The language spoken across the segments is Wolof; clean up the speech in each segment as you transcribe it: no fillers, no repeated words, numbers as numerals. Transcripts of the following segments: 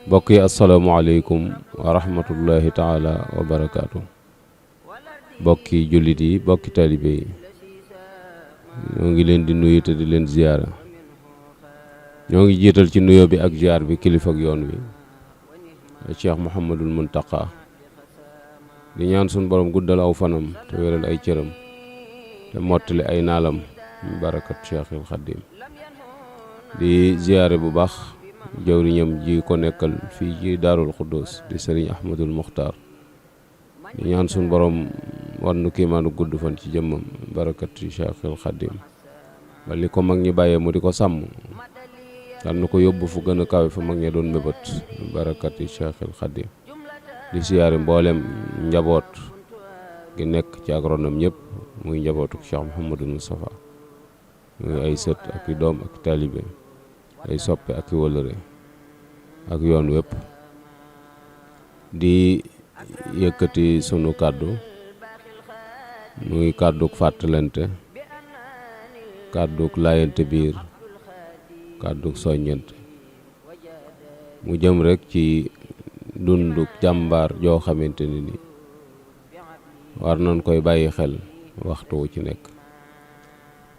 mbokk yi asalaamaaleykum wa rahmatullahi taala wa barakaatu. mbokki jullit yi mbokki talibe yi ñoo ngi leen di nuyu te di leen ziyaara. ñoo ngi jiital ci nuyoo bi ak ziyaar bi kilifa ak yoon wi Cheikh Mouhamadul Muntaqa di ñaan suñu borom guddal aw fanam te wéral ay cëram te mottali ay naalam barakat Cheikhul Xaddim. di ziyaare bu baax jawriñam ji ko nekkal fii ci Daarul Xuddus di Sëriñ Ahmadul Muxtaar di ñaan suñu borom war nu kiimaanu gudd fan ci jëmmam barakat Cheikhul Xaddim ba li ko mag ñi bàyyee mu di ko sàmm dal na ko yóbbu fu gën a kawe fa mag ñi doon mébét barakat Cheikhul Xaddim. di siyaare mboolem njaboot gi nekk ci agronome ñëpp muy njabootuk Cheikh Mouhamadul Moustapha muy ay sët ak i doom ak i taalibe ay soppe ak i wëlëre ak yoon wépp. di yëkkati sunu kàddu muy kàdduk fàttalante, kàdduk laayante biir, kàdduk soññante mu jëm rek ci dunduk jàmbaar joo xamante ni war nañ koy bàyyi xel waxtu wu ci nekk.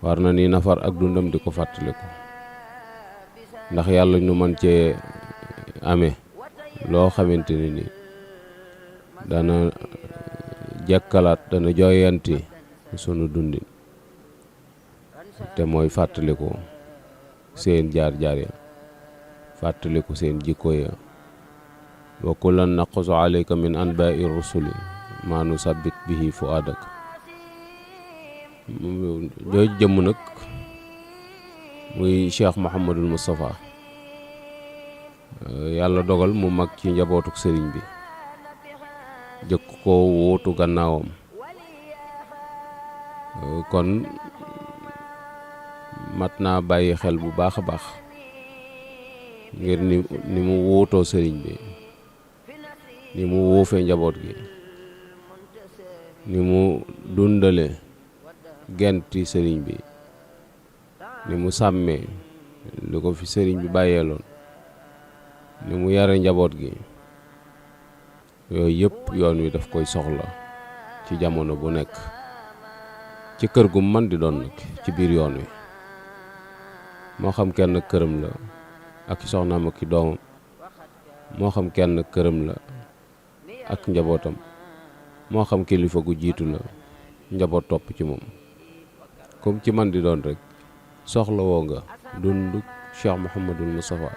war na ni nafar ak dundam di ko fàttaliku ndax yàlla ñu mën cee amee loo xamante ni dana jekkalaat dana jooyanti sunu dundin te mooy fàttaliku seen jaar-jaar ya, fàttaliku seen jikko ya. wa kullan naqussu alayka min anba'i rusuli ma nusabbit bihi fuadak. jooju jëmm nag muy Cheikh Mouhamadul Moustapha yàlla dogal mu mag ci njabootuk sëriñ bi jëkk ko wóotu gannaawam kon mat naa bàyyi xel bu baax a baax ngir ni mu wóotoo sëriñ bi, ni mu wuufee njaboot gi, ni mu dundale genti sëriñ bi, ni mu sàmmee li ko fi sëriñ bi bàyyeeloon, ni mu yare njaboot gi. yooyu yëpp yoon wi daf koy soxla ci jamono bu nekk ci kër gu man di doon nag ci biir yoon wi, moo xam kenn këram la ak soxnaam ak doomam, moo xam kenn këram la ak njabootam, moo xam kilifa gu jiitu la njaboot topp ci moom. comme ci man di doon rek soxla woo nga dund Cheikh Mouhamadul Moustapha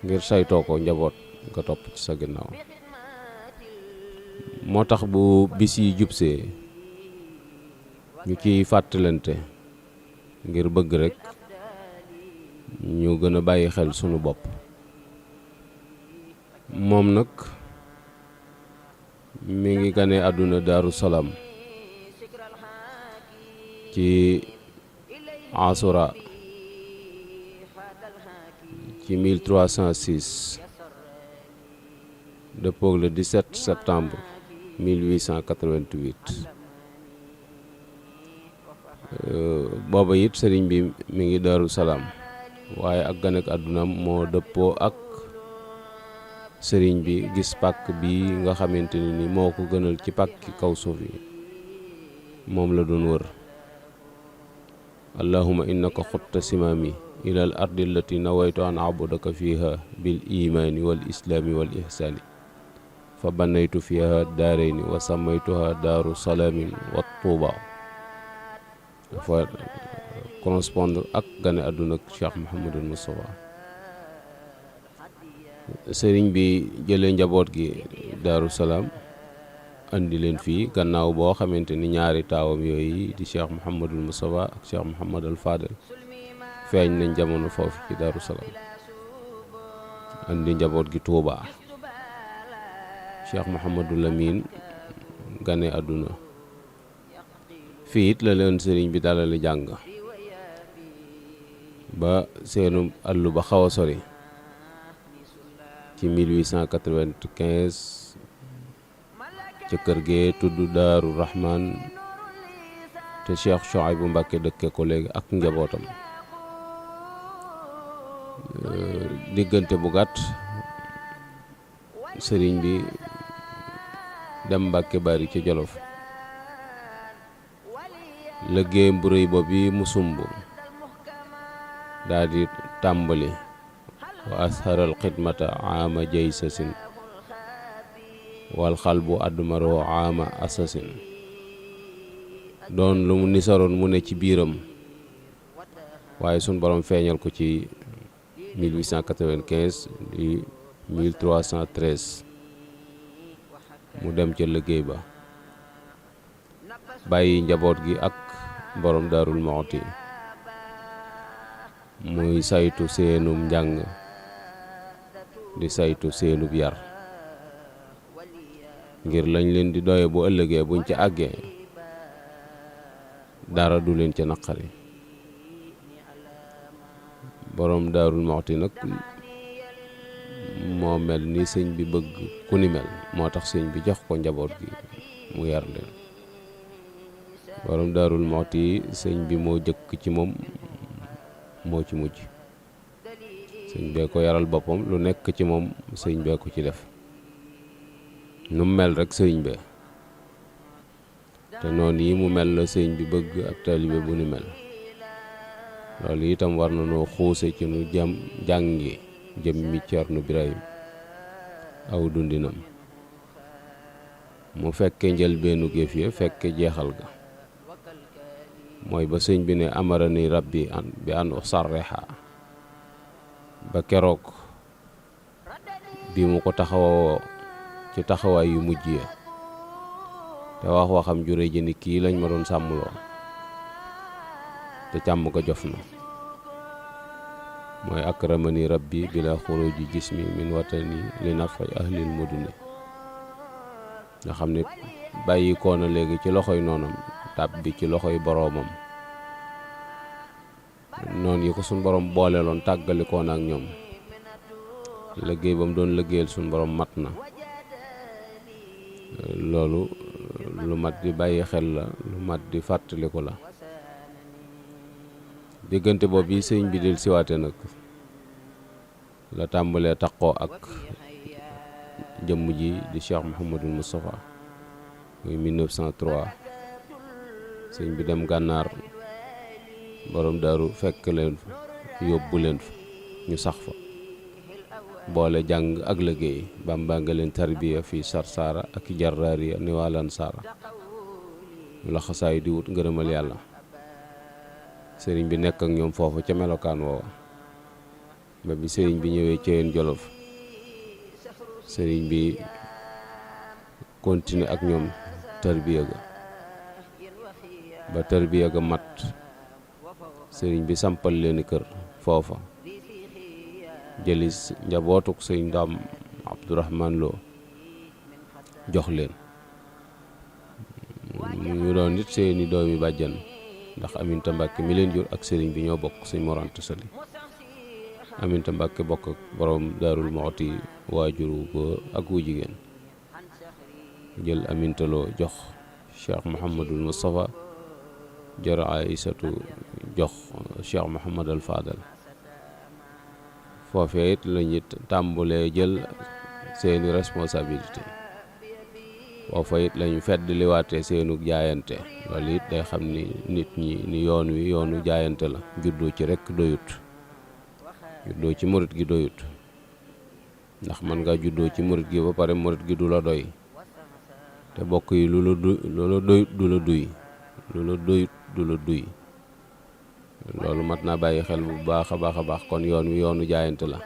ngir saytoo ko njaboot nga topp ci sa ginnaaw. moo tax bu bis yi jubsee ñu ciy fàttalante ngir bëgg rek ñu gën a bàyyi xel sunu bopp. moom nag mi ngi gane àdduna Daaru Salaam ci Asura ci 1306 dëppoog le 17 septembre 1888. booba it sëriñ bi mi ngi Daaru Salaam waaye ak ganek àddunaam moo dëppoo ak sëriñ bi gis pàkk bi nga xamante ni moo ko gënal ci pàkki kaw suuf yi moom la doon wër. allahumma innaka xutta simaami ila al ardi allati nawaytu an abudaka fiha bil imaani wal islaami wal ihsaani fa banaytu fiha daarayni wa samaytuha daaru salaamin wa tuuba. dafa correspondre ak gane àdduna ak Cheikh Mouhamadul Moustapha. sëriñ bi jëlee njaboot gi Daaru Salaam andi leen fii gannaaw boo xamante ni ñaari taawam yooyu di Cheikh Mouhamadul Moustapha ak Cheikh Mouhamadul Fadel feeñ nañ jamono foofu ci Daaru Salaam. andi njaboot gi Tuuba. Cheikh Mouhamadul Amin gane àdduna fii it la leen sëriñ bi dalali jàng ba seenu àllu ba xaw a sori ci 1895 ca kër gee tudd Daaru Rahman te Cheikh Chouaïbou Mbacké dëkke ko léegi ak njabootam. diggante bu gàtt sëriñ bi dem Mbàkke Bari ca Jolof liggéeyam bu rëy boobu yi mu sumb daal di tàmbali wa asharal xidmata ama jaysasin wal xalbu admaro ama asasin doon lu mu nisaroon mu ne ci biiram waaye sun borom feeñal ko ci 1895 di 1313 mu dem ca liggéey ba bàyyi njaboot gi ak borom Daarul Muxti muy saytu seenum njàng di saytu seenub yar ngir lañ leen di doye bu ëllëgee buñ ca àggee dara du leen ca naqari borom Daarul Muxti nag moo mel ni sëñ bi bëgg ku ni mel moo tax sëñ bi jox ko njaboot gi mu yar leen borom Daarul Muxti sëñ bi moo jëkk ci moom moo ci mujj sëñ bee ko yaral boppam lu nekk ci moom sëñ bee ko ci def nu mu mel rek sëñ bee te noonu yi mu mel la sëñ bi bëgg ab taalibe bu ni mel loolu itam war na noo xuuse ci nu jàngi jëmmi Ceerno Birahim aw dundinam mu fekke njëlbeenu géef ya fekke jeexal ga mooy ba sëñ bi ne amarani rabbi bi an usarriha ba keroog bi mu ko taxawoo ci taxawaay yu mujj ya te wax waxam jure ji ni kii lañ ma doon sàmmloo te càmm ko jof na mooy akramani rabbi bila xuruji jismi min watani li nafaj ahlil muduni nga xam ne bàyyi koo na léegi ci loxoy noonam tàbb bi ci loxoy boroomam noonu yi ko suñ borom booleeloon tàggalikoo na ak ñoom liggéey ba mu doon liggéeyal suñ borom mat na loolu lu mat di bàyyi xel la lu mat di fàttaliku la diggante boobu yi sëñ bi del siwaate nag la tàmbalee taqoo ak jëmm ji di Cheikh Mouhamadul Moustapha muy 1903 sëñ bi dem gànnaar borom daaru fekk leen fa yóbbu leen fa ñu sax fa boole jàng ak liggéey Bàmba nga leen tarbiya fii Sarsara ak Jarraariya ni waa Lansara ñu la xasaay di wut ngërëmal yàlla sëriñ bi nekk ak ñoom foofu ca melokaan woowa ba bi sëriñ bi ñëwee Ceyeen Jolof sëriñ bi continuer ak ñoom tarbiya ga ba tarbiya ga mat sëriñ bi sampal leeni kër foofa jëlis njabootuk sëñ Ndaam Abdourahman Lo jox leen ñu doon nit seeni doomi bàjjan ndax Aminta Mbàkke mi leen jur ak sëriñ bi ñoo bokk sëñ Mor Anta Sali Aminta Mbàkke bokk ak borom Daarul Muxti waajuru góor ak wu jigéen jël Aminta Lo jox Cheikh Mouhamadul Moustapha jër Aysatu jox Cheikh Mouhamadul Fadal foofee it lañu tàmbulee jël seeni responsabilité foofa it lañu fedd liwaate seenu jaayante loolu it day xam ni nit ñi ni yoon wi yoonu jaayante la juddoo ci rekk doyut juddoo ci murit gi doyut ndax mën nga juddoo ci murit gi ba pare murit gi du la doy te bokk yi lu la doyut du la duy lu la doyut du la duy loolu mat naa bàyyi xel bu baax a baax kon yoon wi yoonu jaayante la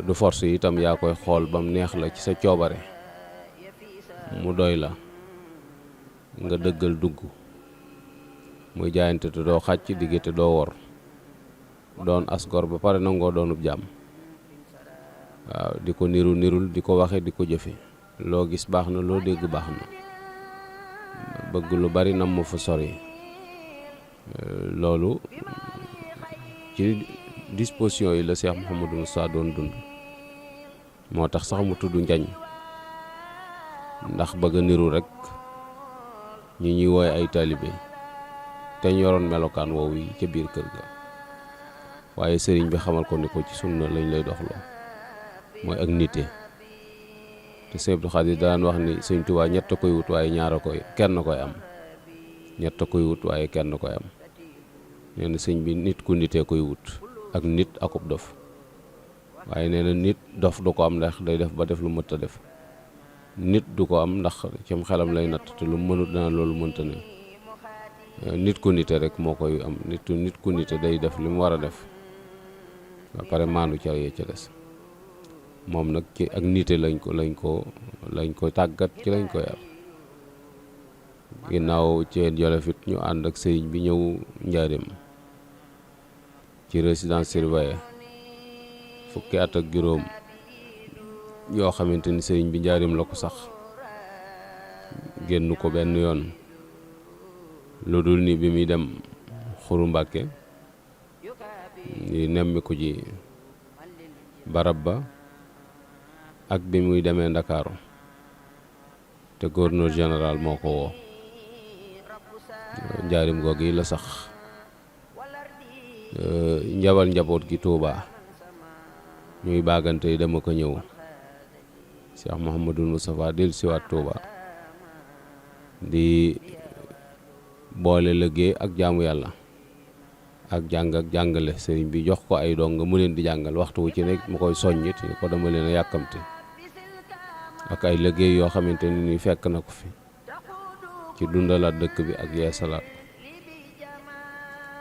du force itam yaa koy xool bam neex la ci sa coobare mu doy la nga dëggal dugg muy jaayante te doo xàcc digge te doo wor doon asgor ba pare nangoo doonub jàmm waaw di ko nirul di ko waxe di ko jëfe loo gis baax na loo dégg baax na bëgg lu bari nam mu fa sori loolu ci disposition yi la Cheikh Mouhamadou Moussa doon dund moo tax sax mu tudd njañ ndax bëgg a niru rek ñi ñuy wooye ay taalibe te ñu yoroon melokaan woowu yi ca biir kër ga waaye sëriñ bi xamal ko ni ko ci sunna lañ lay doxloo mooy ak nite te Sëñ Abdou Khadir daan wax ni Sëñ Tuubaa ñett a koy wut waaye kenn koy am, ñett a koy wut waaye kenn koy am. nee na sëñ bi nit ku nitee koy wut ak nit akub dof, waaye nee na nit dof du ko am ndax day def ba def lu mënta def, nit du ko am ndax cim xelam lay natt te lu mënut dana loolu mënta ne. nit ku nite rek moo koy am, nit ku nite day def li mu war a def ba pare maanu ca yee ca des. moom nag ci ak nite lañ ko tàggat, ci lañ ko yar. ginnaaw ci Jolofit ñu ànd ak sëriñ bi ñëw Njaaréem ci résidence surveillée fukki at ak juróom yoo xamante ni sëriñ bi Njaaréem la ko sax génn ko benn yoon, lu dul ni bi muy dem Xuru Mbàkke di nemmiku ji barab ba, ak bi muy demee Ndakaaru te gouverneur général moo ko woo. Njaaréem googu la sax njabal njaboot gi Tuubaa ñuy baagante yi dama ko ñëw. Cheikh Mouhamadul Moustapha del siwaat Tuubaa di boole liggéey ak jaamu yàlla ak jàng ak jàngale. sëriñ bi jox ko ay dong mu leen di jàngal waxtu wu ci nekk mu koy soññit ni ko dama leen a yàkkamte, ak ay liggéey yoo xamante ni fekk na ko fi ci dundalaat dëkk bi ak yeesalaat.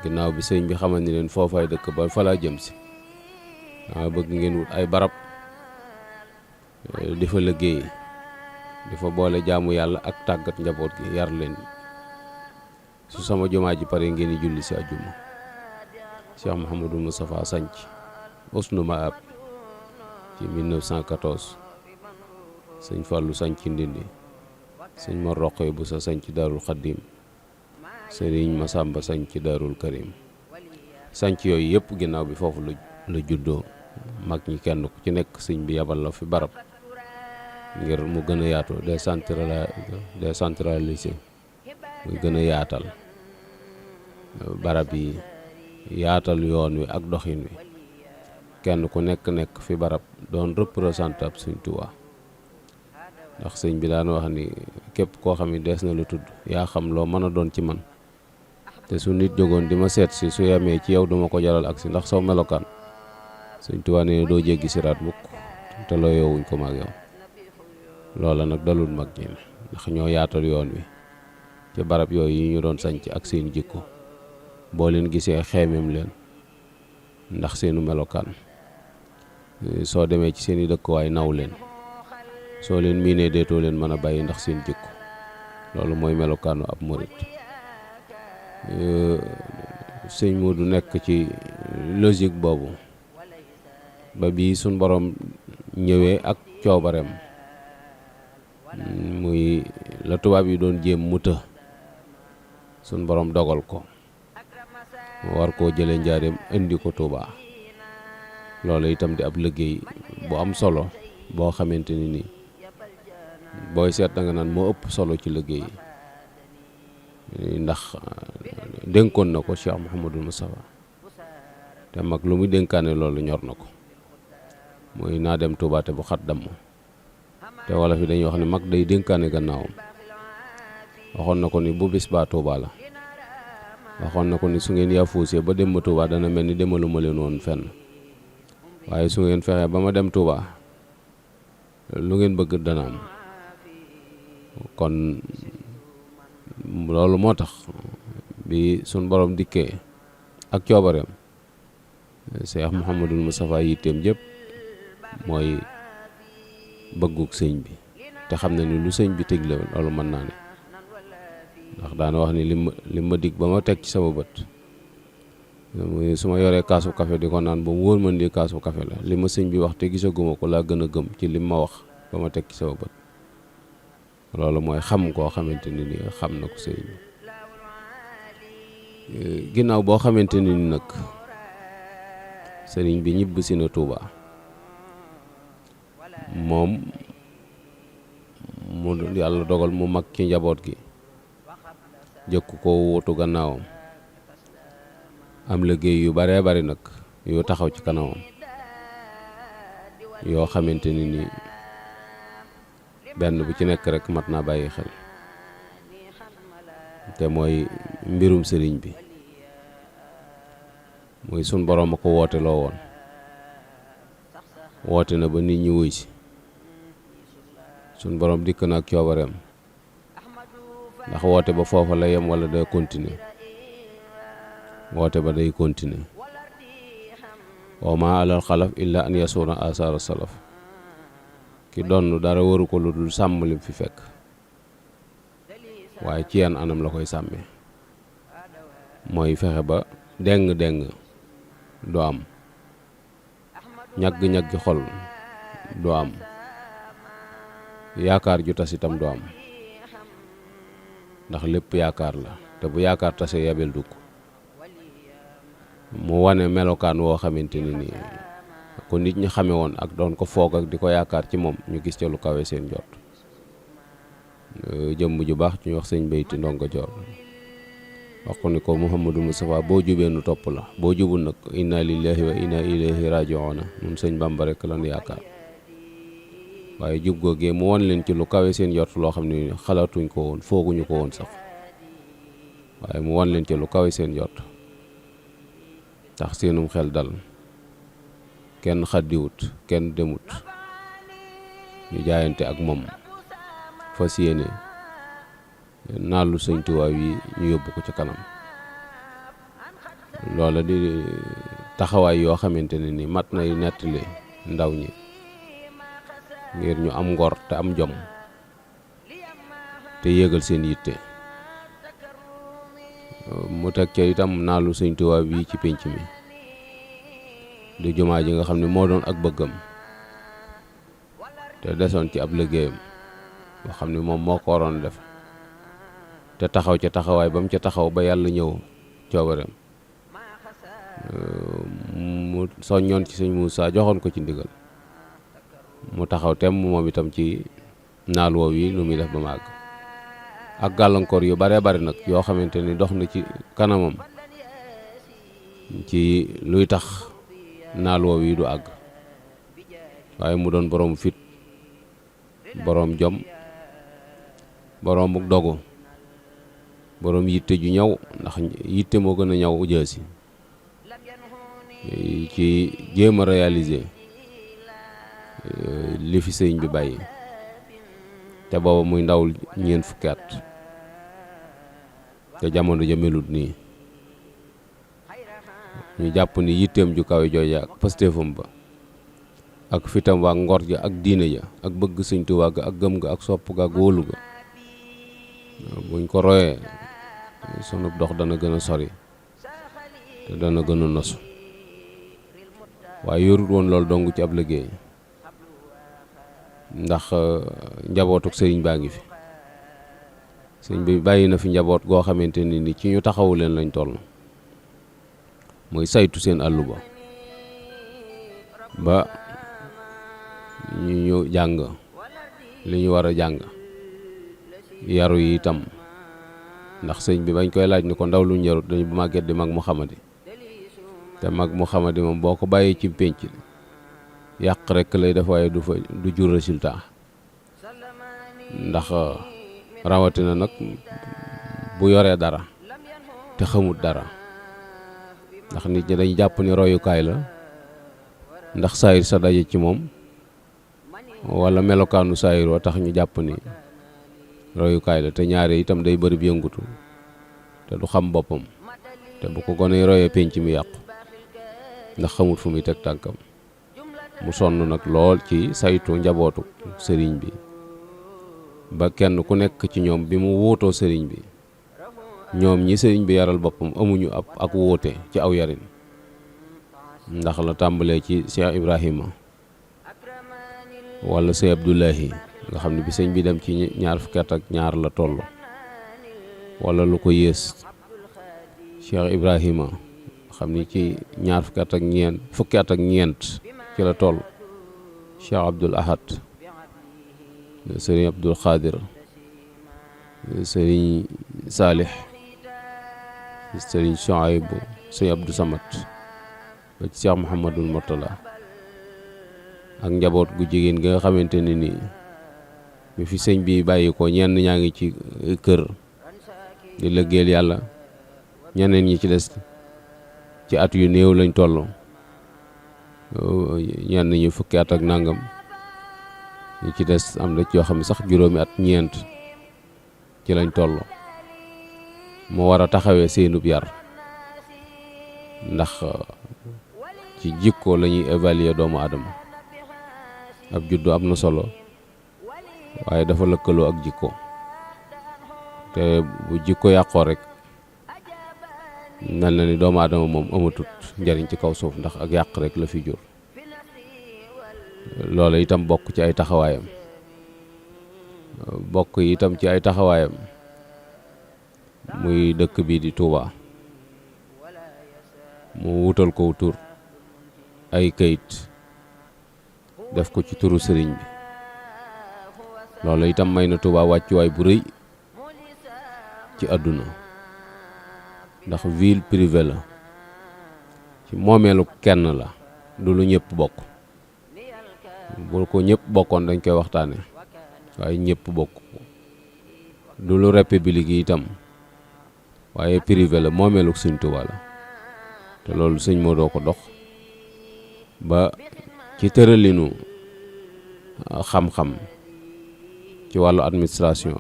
ginnaaw bi sëriñ bi xamal ni leen foofay dëkk ba fa laa jëm si, dama bëgg ngeen wut ay barab di fa liggéey, di fa boole jaamu yàlla ak tàggat njaboot gi, yar leen. su sama jumaa ji pare ngeen di julli si àjjuma. Cheikh Mouhamadou Moustapha sanc Usnu Maab ci 1914, sëñ Fallou sanc Ndindi, sëñ Mor Roqe bu sa sanc Daarul Xaddim, sëriñ Masamba sanc Daarul Karim. sanc yooyu yëpp ginnaaw bi foofu la juddoo. mag ñi kenn ku ci nekk sëñ bi yabal la fi barab ngir mu gën a yaatu, décentralisé, mu gën a yaatal barab yi, yaatal yoon wi ak doxin wi. kenn ku nekk fi barab doon représentant ab Sëñ Tuubaa. ndax sëñ bi daan wax ni képp koo xam ne dees na lu tudd yaa xam loo mën a doon ci man, te su nit jógoon di ma seet si su yemee ci yow duma ko jaral ak si ndax saw melokaan. Sëñ Tuubaa nee na doo jéggi siraat mukk te loo yoowuñ ko mag yow. loola nag dalul mag ñi ndax ñoo yaatal yoon wi ci barab yooyu yi ñu doon sanc ak seen jikko. boo leen gisee xeemem leen ndax seenu melokaan. soo demee ci seeni dëkkuwaay naw leen, soo leen miinee deetoo leen mën a bàyyi ndax seen jikko. loolu mooy melokaanu ab murit. sëñ Moodu nekk ci logique boobu ba bii suñ borom ñëwee ak coobareem, muy la tubaab yi doon jéem mu të, suñ borom dogal ko war koo jële Njaaréem indi ko Tuubaa. loolu itam di ab liggéey bu am solo boo xamante ni nii booy seet da nga naan moo ëpp solo ci liggéey yi, ndax dénkoon na ko Cheikh Mouhamadul Moustapha te mag lu muy dénkaane loolu ñor na ko. muy naa dem Tuubaa te bu xat damm, te wala fi dañuy wax ne mag day dénkaane gannaawam. waxoon na ko ni bu bis baa Tuubaa la, waxoon na ko ni su ngeen yaafuusee ba dem ma Tuubaa dana mel ni demaluma leen woon fenn, waaye su ngeen fexee ba ma dem Tuubaa lu ngeen bëgg dana am. kon loolu moo tax bi suñ borom dikkee ak coobareem, Cheikh Mouhamadul Moustapha yitteem jëpp mooy bëggug sëñ bi, te xam na ni lu sëñ bi tegle loolu mën naa ne. ndax daana wax ni li ma dig ba ma teg ci sama bët, su ma yoree kaasu café di ko naan ba mu wóor man di kaasu café la, li ma sëñ bi wax te gisaguma ko laa gën a gëm ci li ma wax ba ma teg ci sama bët. loolu mooy xam koo xamante ni ni xam na ko sëñ bi. ginnaaw boo xamante ni nag sëriñ bi ñibb si na Tuubaa, moom mu yàlla dogal mu mag ci njaboot gi, jëkk ko wuutu gannaawam, am liggéey yu baree bari nag yu taxaw ci kanamam yoo xamante ni benn bu ci nekk rek mat naa bàyyi xel te mooy mbirum sëriñ bi muy sun boroom a ko woote loo woon woote na ba nit ñi wuy si sun boroom dikk na ak coobareem ndax woote ba foofa la yem wala day continuer woote ba day continuer wa ma alal xalaf illa an yasuna asara salaf ki donn dara waru ko lu dul sàmm lim fi fekk waaye ci yan anam la koy sàmmee mooy fexe ba deng-deng du am ñagg-ñaggi xol du am yaakaar ju tas itam du am ndax lépp yaakaar la te bu yaakaar tase yabel dugg mu wane melokaan woo xamante ni nii ko nit ñi xame woon ak doon ko foog ak di ko yaakaar ci moom ñu gis ca lu kawe seen jot jëmm ju baax ñu wax sëñ Bayti Ndongo Joor wax ko ni ko Mouhamadou Moustapha boo jubee nu topp la boo jubul nag inna lillahi wa inna ilayhi raji'una ñun sëñ Bamba rek lan yaakaar waaye jub googee mu won leen ci lu kawe seen jot loo xam ne xalaatuñ ko woon fooguñu ko woon sax waaye mu won leen ci lu kawe seen jot tax seenum xel dal kenn xaddiwut kenn demut ñu jaayante ak moom fas yéene naalu sëñ Tuubaa yi ñu yóbbu ko ci kanam loola di taxawaay yoo xamante ne ni mat nay nettali ndaw ñi ngir ñu am ngor te am jom te yéegal seen yitte mu teg ca itam naalu sëñ Tuubaa yi ci pénc mi di jumaa ji nga xam ne moo doon ak bëggam te desoon ci ab liggéeyam boo xam ne moom moo ko waroon def te taxaw ca taxawaay ba mu ca taxaw ba yàlla ñëw coobareem mu soññoon ci sëñ Muusaa joxoon ko ci ndigal mu taxaw tem moom itam ci naal woow yi lu muy def ba mu àgg ak gàllankoor yu bare bari nag yoo xamante ni dox na ci kanamam ci luy tax naal woow yi du àgg waaye mu doon boroom fit boroom jom boroom dogu boroom yitte ju ñaw ndax yitte moo gën a ñaw jësi ci jéem a réaliser li fi sëñ bi bàyyi te booba muy ndaw ñeent fukki at te jamono ja melut nii ñu jàpp ni yitteem ju kawe jooja ak pastéefam ba ak fitam waa ngor ja ak diine ja ak bëgg sëñ Tuubaa ga ak gëm ga ak sopp ga ak wóolu ga buñ ko royee sunu dox dana gën a sori te dana gën a nosu waaye yorut woon loolu dong ci ab liggéey ndax njabootuk sëriñ baa ngi fi sëriñ bi bàyyi na fi njaboot goo xamante ni ci ñu taxawu leen lañ toll mooy saytu seen àllu ba ñu jàng li ñu war a jàng yaru yi itam ndax sëñ bi bañ koy laaj ni ko ndaw lu ñarut dañu bu màgget di mag mu xamadi te mag mu xamadi moom boo ko bàyyee ci pénc yàq rek lay def waaye du jur résultat ndax rawatina nag bu yoree dara te xamut dara ndax nit ñi dañ jàpp ni royukaay la ndax saayir sa daje ci moom wala melokaanu saayir wa tax ñu jàpp ni royukaay la te ñaare itam day bëri yëngutu te du xam boppam te bu ko gone royee penc mi yàqu ndax xamut fu muy teg tànkam mu sonn nag lool ci saytu njabootu sëriñ bi ba kenn ku nekk ci ñoom bi mu wuutoo sëriñ bi ñoom ñi sëriñ bi yaral boppam amuñu ak wuute ci aw yarin ndax la tàmbalee ci Cheikh Ibrahima wala Sëñ Abdullahi nga xam ne bi sëñ bi dem ci ñaar fukki at ak ñaar la toll wala lu ko yées Cheikh Ibrahima xam ni ci ñaar fukki at ak ñeent ci la toll Cheikh Abdul Ahad Sëriñ Abdul Xaadir Sëriñ Saalix Sëriñ Shuayb Sëriñ Abdou Samad ba ci Cheikh Mouhamadul Murtala ak njaboot gu jigéen gi nga xamante ne nii bi fi sëñ bi bàyyi ko ñenn ñaa ngi ci kër di liggéeyal yàlla, ñeneen ñi ci des ci at yu néew lañ toll, ñenn ñi fukki at ak nangam, ñi ci des am na ci yoo xam ne sax juróomi at ñeent ci lañ toll. mu war a taxawee seenub yar, ndax ci jikko la ñuy évaluer doomu aadama. ab juddu am na solo waaye dafa lëkkaloo ak jikko, te bu jikko yàqoo rek mel na ni doomu aadama moom amatut njariñ ci kaw suuf, ndax ak yàq rek la fi jur. loola itam bokk ci ay taxawaayam, muy dëkk bi di Touba, mu wutal ko tur ay kayit def ko ci turu sëriñ bi. loolu itam may na Touba wàccuwaay bu rëy ci àdduna, ndax ville privée la, ci moomeelu kenn la, du lu ñëpp bokk. bu ko ñëpp bokkoon dañ koy waxtaane, waaye ñëpp bokk. du lu république yi itam, waaye privé la, moomeelu sëñ Touba la. te loolu sëñ moo doo ko dox ba ci tëralinu xam-xam ci wàllu administration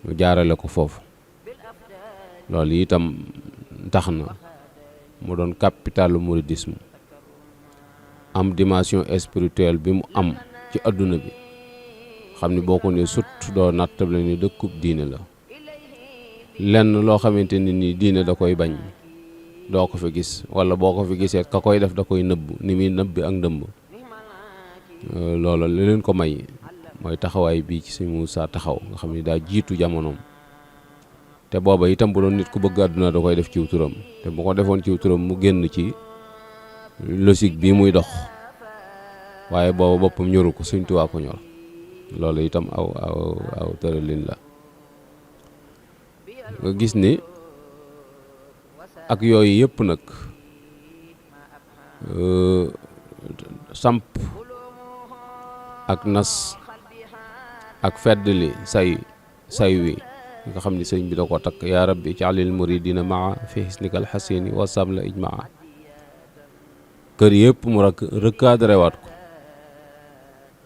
mu jaarale ko foofu. loolu itam tax na mu doon capitalu mouridisme, am dimension spirituelle bi mu am ci adduna bi, xam ni boo ko ne sut doo nattable ni dëkkub diine la. lenn loo xamante ni diine da koy bañ doo ko fi gis, wala boo ko fi gisee ka koy def da koy nëbb, ni muy nëbbi ak ndëmb. loolu li leen ko may mooy taxawaay bii ci sëñ Moussa taxaw, nga xam ni daa jiitu jamonoom. te booba itam bu doon nit ku bëgg àdduna da koy def ciw turam, te bu ko defoon ciw turam mu génn ci logique bii muy dox. waaye booba boppam ñoru ko, Sëñ Tuubaa ko ñor. loolu itam aw tëralin la. nga gis ni ak yooyu yëpp nag samp ak nas ak feddli say wi nga xam ni sëñ bi da ko takk, yaa rabbi ja'alil muridina maa fi hisnikal xasini wa samla ijmaa. kër yëpp mu recadré waat ko,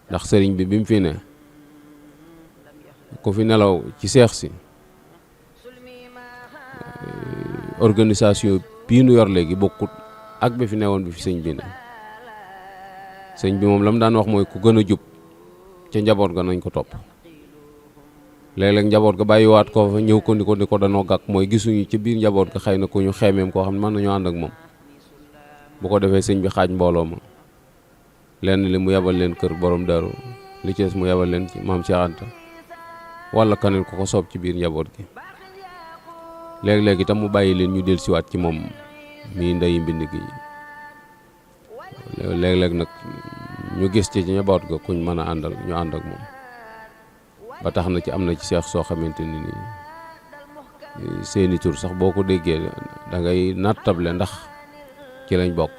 ndax sëriñ bi mu fi ne ku fi nelaw ci seex si, organisation bii nu yor léegi bokkut ak bi fi newoon bi fi sëñ bi ne. sëñ bi moom la mu daan wax mooy ku gën a jub ca njaboot ga nañ ko topp. léeg-léeg njaboot ga bàyyiwaat ko fa ñëw ko ni ko danoo gàkk, mooy gisuñu ci biir njaboot ga xëy na ku ñu xeemeem koo xam ne mën nañoo ànd ak moom. bu ko defee sëñ bi xaaj mbooloo ma, lenn li mu yebal leen kër borom daru, li ci des mu yebal leen ci maam Cheikh Anta, wala kaneen ko soob ci biir njaboot gi. léeg-léeg itam mu bàyyi leen ñu dellusiwaat ci moom mii ndeyi mbind gi. léeg-léeg nag ñu gis ci njaboot ga kuñ mën a àndal ñu ànd ak moom. ba tax na ci am na ci seex soo xamante ni seeni tur sax boo ko déggee da ngay nattable ndax ci lañ bokk,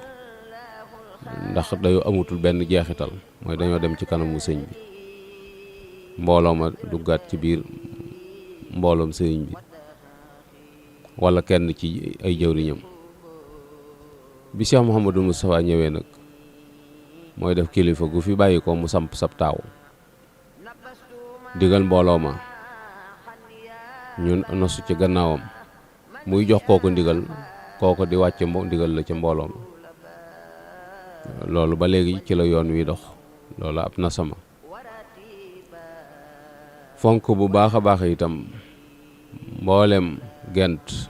ndax dañoo amutul benn jeexital, mooy dañoo dem ci kanamu sëñ bi, mbooloo ma duggaat ci biir mbooloom sëñ bi, wala kenn ci ay jëwriñam. bi Cheikh Mouhamadou Moustapha ñëwee nag mooy def kilifa gu fi bàyyi ko mu samp sab taaw, digal mbooloo ma ñun nosu ci gannaawam, muy jox kooko ndigal, kooko di wàcce ndigal la ca mbooloo ma. loolu ba léegi ci la yoon wi dox. loolu ab nasama fonk bu baax a baax itam mboolem gent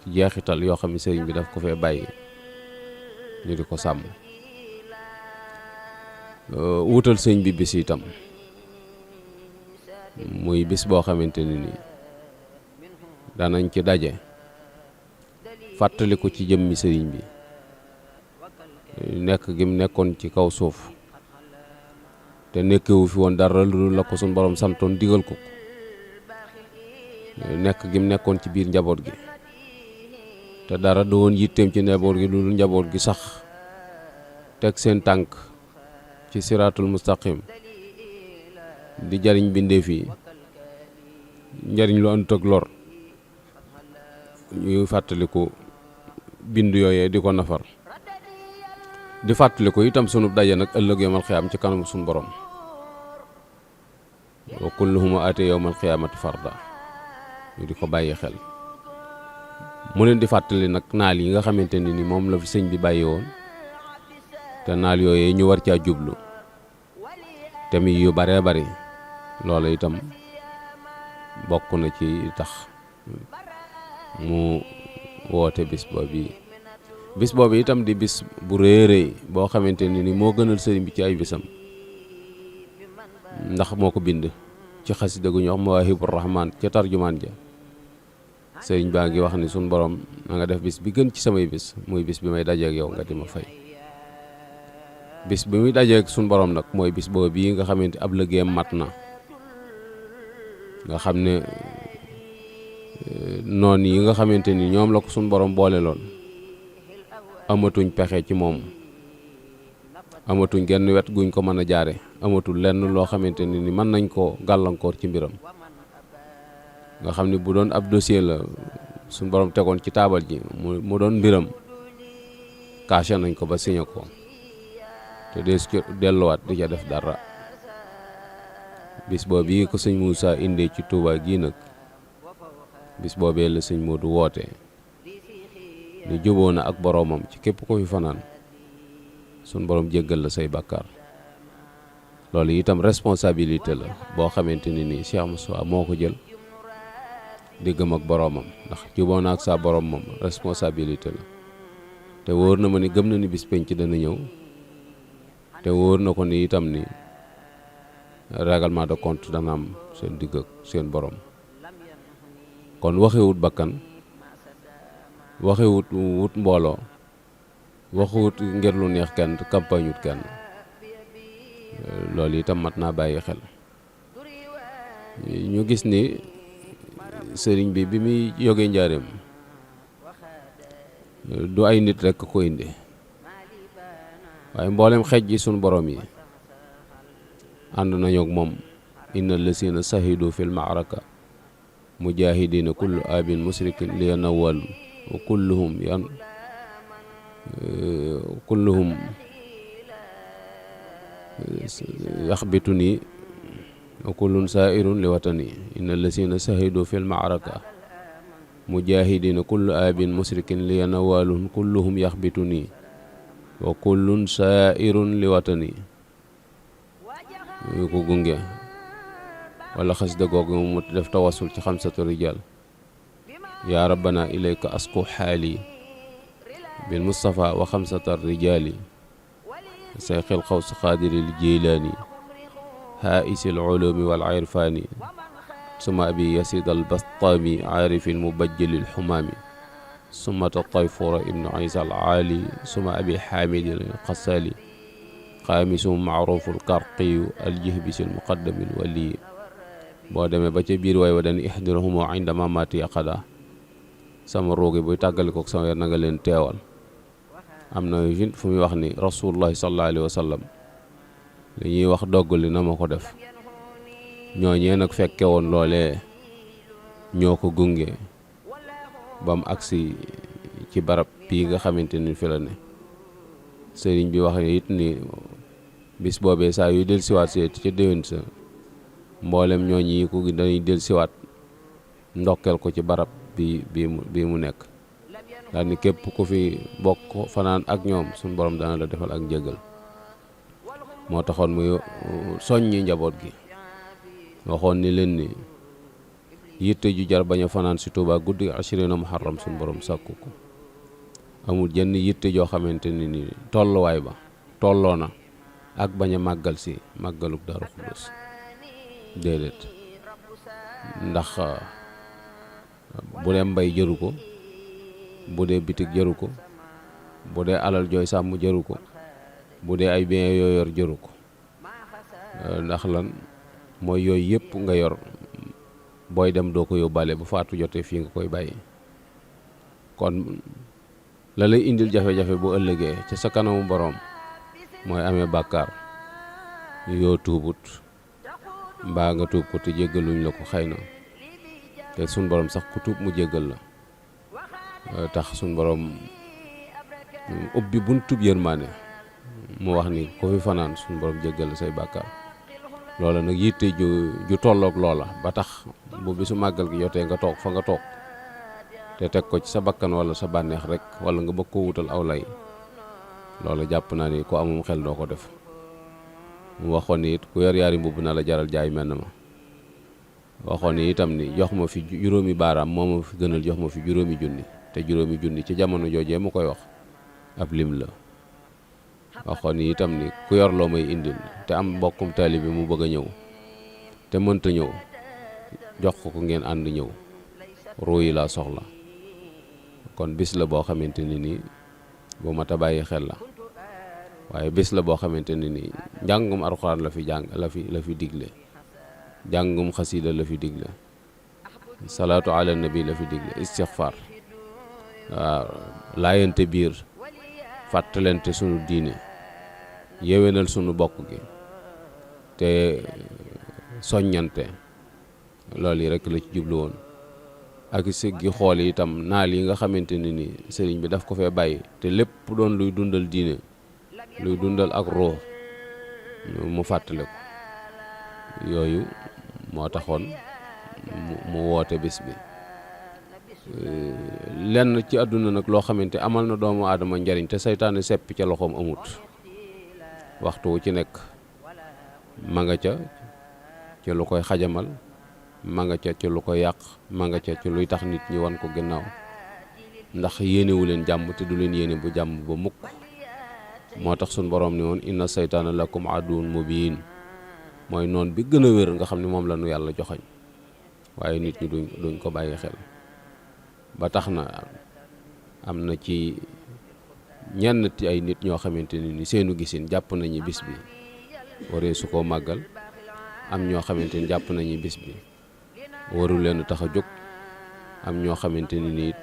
jeexital yoo xam ne sëriñ bi daf ko fee bàyyi ñu di ko sàmm. wutal sëñ bi bis itam, muy bis boo xamante ni danañ ci daje fàttaliku ci jëmmi sëriñ bi, nekk gi mu nekkoon ci kaw suuf te nekkewu fi woon dara lu la ko suñ borom santoon digal ko, nekk gi mu nekkoon ci biir njaboot gi te dara du woon yitteem ci njaboot gi lu dul njaboot gi sax teg seen tànk ci siraatul mustaqim di jariñ bindeef yi njariñ lu àndut ak lor, ñuy fàttaliku bind yooyee di ko nafar, di fàttaliku itam sunu daje nag ëllëg yawmal xiyaam ci kanam sunu borom. wa kulluhum aatee yawmal xiyaamati farda, ñu di ko bàyyi xel. mu leen di fàttali nag naal yi nga xamante ni moom la fi sëñ bi bàyyi woon, te naal yooyee ñu war caa jublu te mi yu baree bari. loolu itam bokk na ci tax mu woote bis boobu itam di bis bu rëy boo xamante ni moo gënal sëriñ bi ci ay bisam, ndax moo ko bind ci xasida gu ñu wax Mawaahibur Rahmaan ca tarjumaan ja. sëriñ baa ngi wax ni sun borom na nga def bis bi gën ci samay bis, muy bis bi may dajeek yow nga di ma fay. bis bi muy dajeek sun borom nag mooy bis boobu bii nga xamante ab liggéeyam mat na, nga xam ne noon yi nga xamante ni ñoom la ko sun borom boole loon amatuñ pexe ci moom, amatuñ genn wet guñ ko mën a jaare, amatul lenn loo xamante ni mën nañ koo gàllankoor ci mbiram. nga xam ne bu doon ab dossier la suñ borom tegoon ci taabal ji mu doon mbiram, caché nañ ko ba signé ko te dees ci delluwaat di ca def dara. bis boobu yi ko sëñ Moussa indee ci Touba gii nag, bis boobee la sëñ Modou woote ni juboo na ak boroomam ci képp ko fi fanaan suñ borom jéggal la say bàkkaar. loolu itam responsabilité la boo xamante ni Cheikh Moussa moo ko jël diggam ak boroomam, ndax juboo na ak sa boroom moom responsabilité la. te wóor na ma ni gëm na ni bis penc dana ñëw, te wóor na ko ni itam ni règlement de compte dana am seen digg ak seen borom. kon waxewut bakkan, waxewut wut mbooloo, waxewut ngir lu neex kenn, campagne wut kenn. loolu itam mat naa bàyyi xel. ñu gis ni sëriñ bi muy jógee njaareem du ay nit rekk ko indi, waaye mboolem xeej ji sunu borom yi ànd nañu ak moom. innal lazina sahidu fil ma'raka mujahidina kullu abin musrikin li yanawal wa kulluhum yaxbituni wa kullun saa'irun li watani. innal lazina sahidu fil ma'raka mujahidina kullu abin musrikin li yanawalun kulluhum yaxbituni wa kullun saa'irun li watani. ñu ko gunge wala xasida googu mu def tawassul ci xamsatu rijal. yaa rabbana ilayka asku xaali bil mustafa wa xamsata rijali sayxil xaws xaadiril jilaani haisil ulumi wal irfaani suma abi yasid al bastami aarifin mubajjalil xumaami sumata tayfura ibnu isa al aali suma abi xaamidil xasaali xaamisum maaruful karqiyu aljihbisil muqaddamil waliyi. boo demee ba ca biir waay wa dani ihdiruhumu inda mamati aqada, sama roogi buy tàggalikook sama na nga leen teewal. am na fu muy wax ni rasulullahi sallallahu alayhi wa sallam li ñuy wax doggali na ma ko def. ñooñee nag fekke woon loolee ñoo ko gunge ba mu agsi ci barab bii nga xamante ni fi la ne. sëriñ bi wax it ni bis boobee saa yu del siwaat seeti ca déwén sa mboolem ñooñi ko dañuy del siwaat ndokkeel ko ci barab bii mu nekk. daal ni képp ku fi bokk fanaan ak ñoom suñ borom dana la defal ak njëgal. moo taxoon muy soññi njaboot gi, waxoon ni leen ni yitte ju jar bañ a fanaan si Tuubaa guddi ashirina muharram suñ borom sàkku ko. amul jenn yitte joo xamante ni tolluwaay ba tolloo na ak bañ a màggal si màggaluk Daaru Xudoos, déedéet. ndax bu dee mbay jëru ko, bu dee bitig jëru ko, bu dee alal jooy sàmm jëru ko, bu dee ay bien yoo yor jëru ko. ndax lan mooy yooyu yëpp nga yor booy dem doo ko yóbbaale bu faatu jotee fii nga koy bàyyi. kon la lay indil jafe-jafe bu ëllëgee ca sa kanamu boroom mooy amee bàkkaar yoo tuubut mbaa nga tuub ko te jéggaluñ la ko xëy na te suñ borom sax ku tuub mu jéggal la tax suñ borom ubbi buntub yërmaane mu wax ni ko fi fanaan suñ borom jéggal la say bàkkaar loola nag yitte ju tolloog loola ba tax bu bisu màggal gi jotee nga toog fa nga toog te teg ko ci sa bakkan wala sa bànneex rek wala nga bëgg ko wutal aw lay loola jàpp naa ni ku amum xel doo ko def mu waxoon ni it ku yor yaari mbubb na la jaral jaay mel na ma waxoon ni itam ni jox ma fi juróomi baaraam moo ma fi gënal jox ma fi juróomi junni te juróomi junni ci jamono joojee mu koy wax ab lim la waxoon ni itam ni ku yor loo may indil te am mbokkum taalibe mu bëgg a ñëw te mënta ñëw jox ko ngeen ànd ñëw ruu yi laa soxla kon bis la boo xamante ni nii bu mat a bàyyi xel la waaye bis la boo xamante ne nii njàngum alxuraan la fi digle njàngum xasiida la fi digle salaatu ala nabi la fi digle istixfaar waaw laayante biir fàttalante sunu diine yéwénal sunu bokk gi te soññante loolu yi rekk la ci jublu woon ak siggi xool itam naal yi nga xamante ne ni sëriñ bi daf ko fee bàyyi te lépp doon luy dundal diine luy dundal ak ruux mu fàttale ko yooyu moo taxoon mu woote bis bi lenn ci àdduna nag loo xamante amal na doomu aadama njariñ te saytaane seppi ca loxoom amut waxtu wu ci nekk ma nga ca ci lu koy xajamal ma nga ca ci lu koy yàq ma nga ca ci luy tax nit ñi wan ko gannaaw ndax yéenewu leen jàmm te du leen yéene bu jàmm ba mukk moo tax suñ boroom ni woon inna saytaana lakum aduwwun mubiin mooy noon bi gën a wér nga xam ne moom la nu yàlla joxañ waaye nit ñi duñ ko bàyyi xel ba tax na am na ci ñenn ci ay nit ñoo xamante ni seenu gisin jàpp nañu bis bi waree su koo màggal am ñoo xamante ni jàpp nañu bis bi warul leen tax a jóg am ñoo xamante ni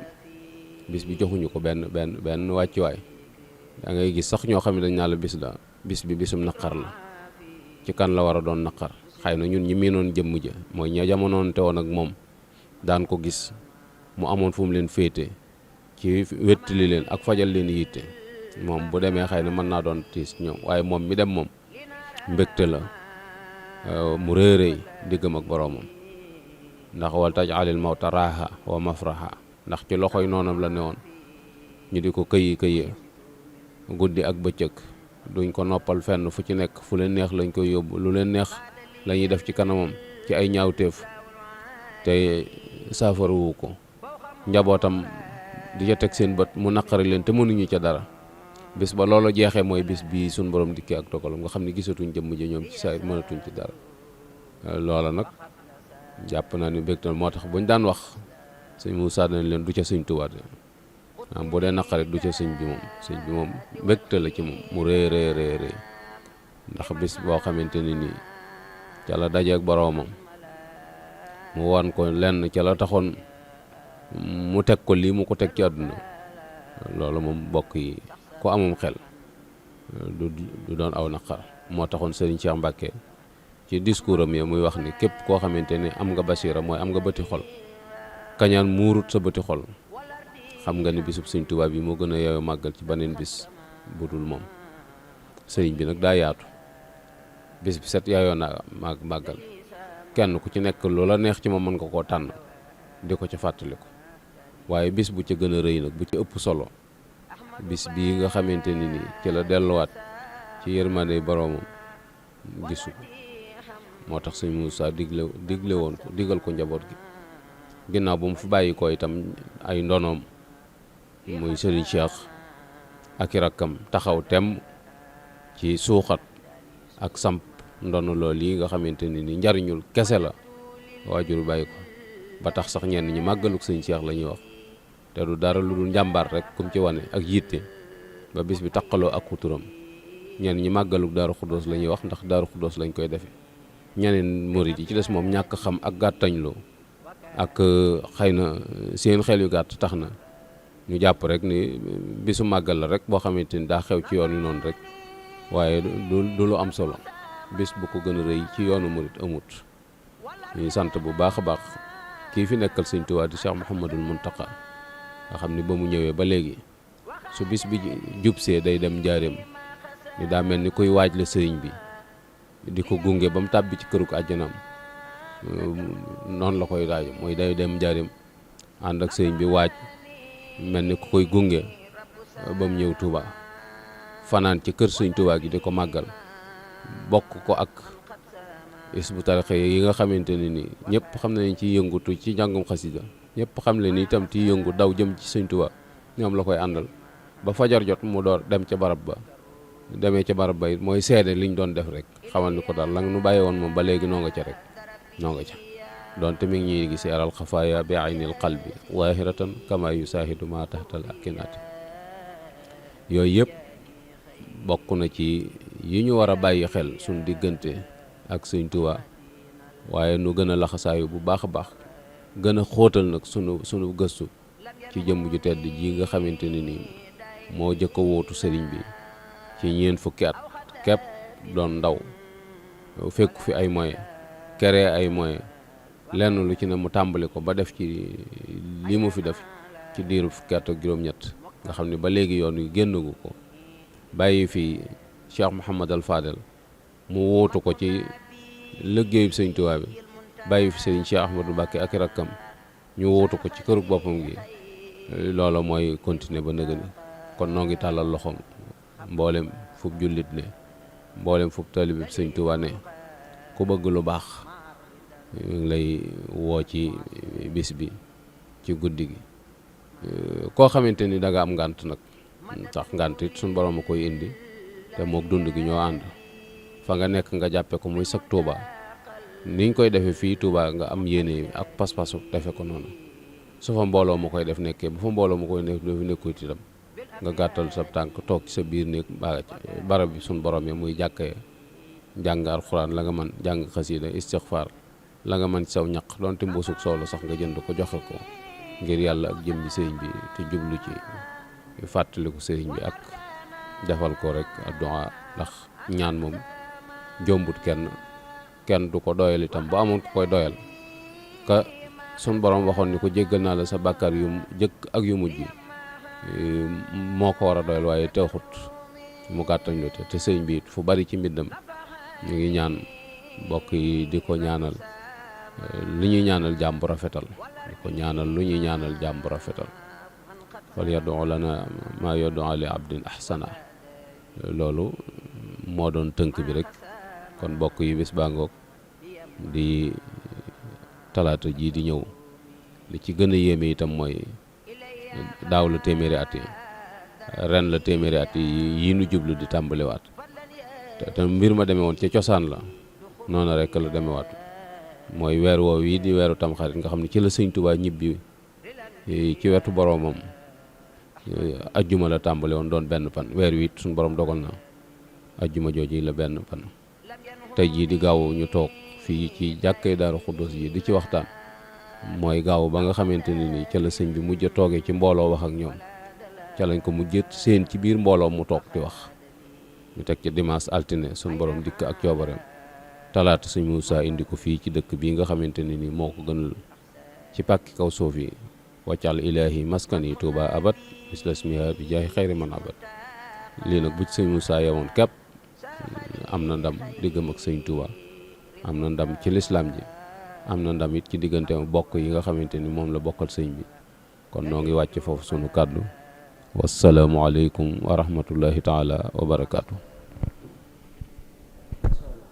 bis bi joxuñu ko benn wàccuwaay da ngay gis sax ñoo xam ne dañ naa la bis bi bisum naqar la ci kan la war a doon naqar xëy na ñun ñi miinoon jëmm ja mooy ña jamonoon te woon ak moom daan ko gis mu amoon fu mu leen féete ci wettali leen ak fajal leen yitte moom bu demee xëy na mën naa doon tiis ñoom waaye moom mi dem moom mbégte la mu réeréy diggam ak boroomam ndax wal taj'alil mawta raaha wa mafraha ndax ci loxoy noonam la newoon ñu di ko këyi guddi ak bëccëg duñ ko noppal fenn fu ci nekk fu leen neex lañ koy yóbbu lu leen neex la ñuy def ci kanamam ci ay ñaawteef te saafarawu ko njabootam di ca teg seen bët mu naqari leen te mënuñu ca dara bis ba loolu jeexee mooy bis bii suñ borom dikkee ak dogalam nga xam ne gisatuñ jëmm ji ñoom ci saa mënatuñ ci dara loola nag jàpp naa ni bég na moo tax buñ daan wax sëñ Moussa dañ leen du ca sëñ Tuubaa bu dee naqarit du ca sëñ bi moom mbégte la ci moom mu rëy ndax bis boo xamante ni nii ca la dajeek boroomam mu wan ko lenn ca la taxoon mu teg ko lii mu ko teg ci àdduna loolu moom bokk yi ku amum xel du doon aw naqar moo taxoon Serigne Cheikh Mbacke ci discours am ya muy wax ni képp koo xamante ne am nga basiira mooy am nga bëti xol kañaan muurut sa bëti xol xam nga ni bisub Sëñ Tuubaa bi moo gën a yeewu màggal ci beneen bis bu dul moom sëriñ bi nag daa yaatu bis bi set yaayoo na màggal kenn ku ci nekk loola neex ci moom mën nga koo tànn di ko ca fàttaliku waaye bis bu ca gën a rëy nag bu ci ëpp solo bis bii nga xamante ni nii ci la delluwaat ci yërmande boroomam gisu moo tax sëñ Moussa digle woon ko digal ko njaboot gi ginnaaw bu mu fi bàyyi ko itam ay ndonoom muy Serigne Cheikh ak i rakkam taxaw tem ci suuxat ak samp ndono lool yi nga xamante ni njariñul kese la waajur bàyyi ko ba tax sax ñenn ñi màggaluk sëñ Cheikh la ñuy wax te du dara lu dul njàmbaar rek kum ci wane ak yitte ba bis bi taqaloo ak xuturam ñenn ñi màggaluk Daaru Xuddoos la ñuy wax ndax Daaru Xuddoos lañ koy defe ñeneen murid yi ci des moom ñàkk xam ak gàttañloo ak xëy na seen xel yu gàtt tax na ñu jàpp rek ni bisu màggal la rek boo xamante ni daa xew ci yoon wi noonu rek waaye du lu am solo bis bu ko gën a rëy ci yoonu murit amut. ñuy sant bu baax a baax kii fi nekkal sëñ Tuubaa di Cheikh Mouhamadul Mountakha nga xam ni ba mu ñëwee ba léegi su bis bi jubsee day dem njaareem ni daa mel ni kuy waaj la sëriñ bi di ko gunge ba mu tàbbi ci këruk àjjanaam noonu la koy daaj mooy day dem njaareem ànd ak sëriñ bi waaj mel ni ku koy gunge ba mu ñëw Touba fanaan ci kër sëñ Tuubaa gi di ko màggal bokk ko ak Hizbut Tarqiyyah yi nga xamante ne ni ñëpp xam nañ ci yëngutu ci njàngum xasida ñëpp xam le ni itam ci yëngu daw jëm ci sëñ Tuubaa ñoom la koy àndal ba fajar jot mu door dem ca barab ba demee ca barab ba it mooy seede liñ doon def rek xamal ni ko daal la nga nu bàyyi woon moom ba léegi noo nga ca rek noo nga ca donte mi ngi ñuy gis aral xafaaya bi aynil qalbi zahiratan kama yusahidu ma tahtal akinaati yooyu yëpp bokk na ci yi ñu war a bàyyi xel suñ diggante ak sëñ Tuubaa waaye nu gën a laxasaayu bu baax a baax gën a xóotal nag sunu gëstu ci jëmm ju tedd ji nga xamante ne nii moo jëkk a wóotu sëriñ bi ci ñeent fukki at képp doon ndaw fekku fi ay moyens créé ay moyens lenn lu ci ne mu tàmbali ko ba def ci li mu fi def ci diiru fukki at ak juróom-ñett nga xam ne ba léegi yoon wi génnagu ko bàyyi fi Cheikh Mouhamadal Fadel mu wóotu ko ci liggéeyu sëñ Tuubaa bi bàyyi fi sëriñ Cheikh Ahmadou Mbacké ak rakkam ñu wóotu ko ci këru boppam gi loola mooy continuer ba nëgëni kon noo ngi tàllal loxoom mboolem fub jullit ne mboolem fub taalibe sëñ Tuubaa ne ku bëgg lu baax ngi lay woo ci bis bi ci guddi gi koo xamante ni da nga am ngànt nag sax ngànt it suñ borom a koy indi te mook dund gi ñoo ànd fa nga nekk nga jàppe ko muy sag Tuubaa niñ koy defee fii Tuubaa nga am yéene ak pas-pasu defe ko noonu su fa mbooloo ma koy def nekkee bu fa mbooloo ma koy nekkut itam nga gàttal sa tànk toog ci sa biir néeg barab bi suñ borom yi muy jàkkee jàng alxuraan la nga mën jàng xasiida istixfaar la nga mën ci saw ñaq doonte mbuusug soow sax nga jënd ko joxe ko ngir yàlla ak jëm bi sëriñ bi te jublu ci fàttaliku sëriñ bi ak defal ko rek addu'a ndax ñaan moom jombut kenn du ko doyal itam bu amoon ko koy doyal ka sun borom waxoon ni ko jéggal naa la sa bàkkaar yu jëkk ak yu mujj moo ko war a doyal waaye teexut mu gàttañ lu te sëriñ bi it fu bari ci mbindam ñu ngi ñaan mbokk yi di ko ñaanal lu ñuy ñaanal jàmm bu rafetal di ko ñaanal lu ñuy ñaanal jàmm bu rafetal wal yad'u lana ma yad'u li abdin ahsana loolu moo doon tënk bi rek kon mbokk yi bis baa ngoog di talaata jii di ñëw li ci gën a yéeme itam mooy daaw la téeméeri at yi ren la téeméeri at yi nu jublu di tàmbaliwaat te mbir ma demee woon ca cosaan la noonu rek la demewaat mooy weer woow yi di weeru tamxarit nga xam ne ci la sëñ Tuubaa ñibbi ci wetu boroomam ajjuma la tàmbale woon doon benn fan weer wi it suñu borom dogal na ajjuma jooju la benn fan tey jii di gaaw ñu toog fii ci jàkkay Daaru Xuddus ji di ci waxtaan mooy gaaw ba nga xamante ne ni ca la sëñ bi mujj a toogee ci mbooloo wax ak ñoom ca lañ ko mujj seen ci biir mbooloo mu toog di wax ñu teg ci dimanche altine suñu borom dikk ak coobareem talaata sëñ Muusaa indi ko fii ci dëkk bii nga xamante ne ni moo ko gënal ci pàkki kaw suuf yi waccal ilaahi maskan yi Tuuba abat mislasmiha bi jaahi xayri man abat lii nag bu ci sëñ Muusaa yewoon képp am na ndam diggam ak sëñ Tuuba am na ndam ci lislaam ji am na ndam it ci diggante bokk yi nga xamante ni moom la bokkal sëñ bi kon noo ngi wàcc foofu sunu kàddu wassalaamu aleykum wa rahmatullahi taala wa barakaatu